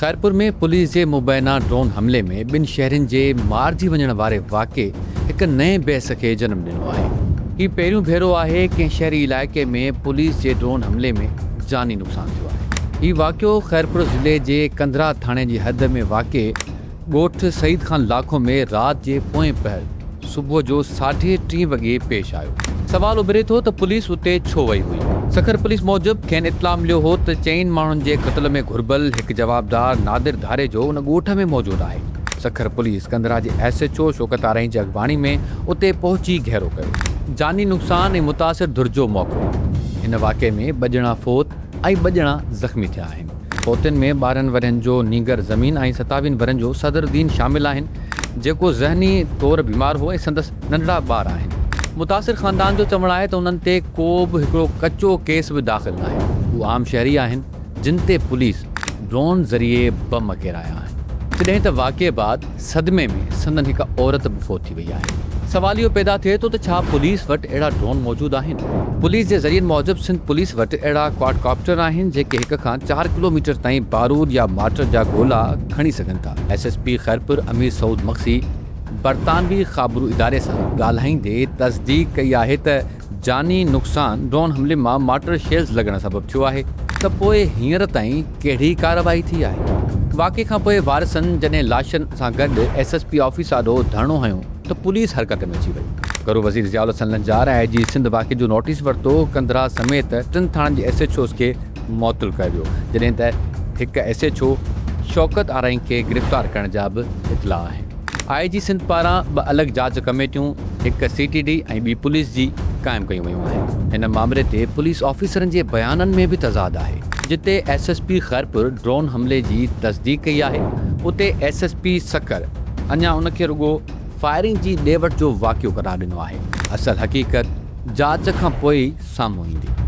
Khairpur ۾ police جي مبينا drone حملي ۾ ٻن شهرين جي مارجي وڃڻ واري واقعي هڪ نئين بحث کي جنم ڏنو آهي. هي پهريون ڀيرو آهي ڪنهن شهري علائقي ۾ پوليس جي ڊرون حملي ۾ جاني نقصان ٿيو آهي. هي واقعو خيرپور ضلعي جي ڪنڌرا ٿاڻي جي حد ۾ واقع ڳوٺ سعيد خان لاکو ۾ رات جي پوئين پهر صبح جو ساڍي ٽين وڳي پيش آيو. سوال اڀري ٿو ته پوليس اتي ڇو وئي هئي؟ سکر پوليس موجب کين اطلاع مليو هو ته چئن ماڻهن جي قتل ۾ گهربل هڪ جوابدار نادر ڌاريجو ان ڳوٺ ۾ موجود آهي. سکر پوليس ڪنڌرا جي S H O Shaukat Arain جي اڳواڻي ۾ اتي پهچي گهيرو ڪيو. جاني نقصان ۽ متاثر ڌر جو موقف. هن واقعي ۾ ٻه ڄڻا فوت ۽ ٻه ڄڻا زخمي ٿيا آهن. فوتين ۾ 12 ورهين جو نينگر زمين ۽ ستاويهن ورهين جو صدر الدين شامل آهن، جيڪو ذهني طور بيمار هو ۽ سندس ننڍڙا ٻار آهن. متاثر خاندان جو چوڻ آهي ته انهن تي ڪو به هڪڙو ڪچو ڪيس به داخل ناهي، هو عام شهري آهن، جن تي پوليس ڊرون ذريعي بم ڪيرايا آهن. جڏهن ته واقعي بعد صدمي ۾ سندن هڪ عورت به فوت ٿي وئي آهي. سوال اهو پيدا ٿئي ٿو ته ڇا پوليس وٽ اهڙا ڊرون موجود آهن؟ پوليس جي ذريعن موجب سنڌ پوليس وٽ اهڙا ڪواڊ ڪاپٽر آهن جيڪي هڪ کان چار ڪلو ميٽر تائين بارود يا مارٽر جا گولا کڻي سگهن ٿا. S S P Khairpur Amir Saud Magsi برطانوي خابرو اداري سان ڳالهائيندي تصديق ڪئي آهي ته جاني نقصان ڊرون حملي مان مارٽر شيلز لڳڻ سبب ٿيو آهي ته پوء هينئر تائين ڪهڙي ڪارروائي ٿي آهي؟ واقعي کانپوء وارثن جڏهن لاشن سان گڏ ايس ايس پي آفيس آڏو ڌرڻو هنيو ته پوليس حرڪت ۾ اچي وئي. گهرو وزير ضياء الحسن لنجار ۽ آء جي سنڌ واقعي جو نوٽيس ورتو، ڪنڌرا سميت ٽن ٿاڻن جي ايس ايڇ اوز کي معطل ڪيو ويو، جڏهن ته هڪ S H O Shaukat Arain کي گرفتار ڪرڻ جا به اطلاع آهن. آء جي سنڌ پاران ٻه الڳ جاچ ڪميٽيون، هڪ سي ٽي ڊي ۽ ٻي پوليس جي، قائم ڪيون ويون آهن. هن مامري تي پوليس آفيسرن جي بيانن ۾ به تضاد آهي. جتي S S P Khairpur drone حملي جي تصديق ڪئي آهي، اتي ايس ايس پي سکر اڃا ان کي رڳو فائرنگ جي ڏي وٺ جو واقعو قرار ڏنو آهي. اصل حقيقت جاچ کان پوء ئي سامهون ايندي.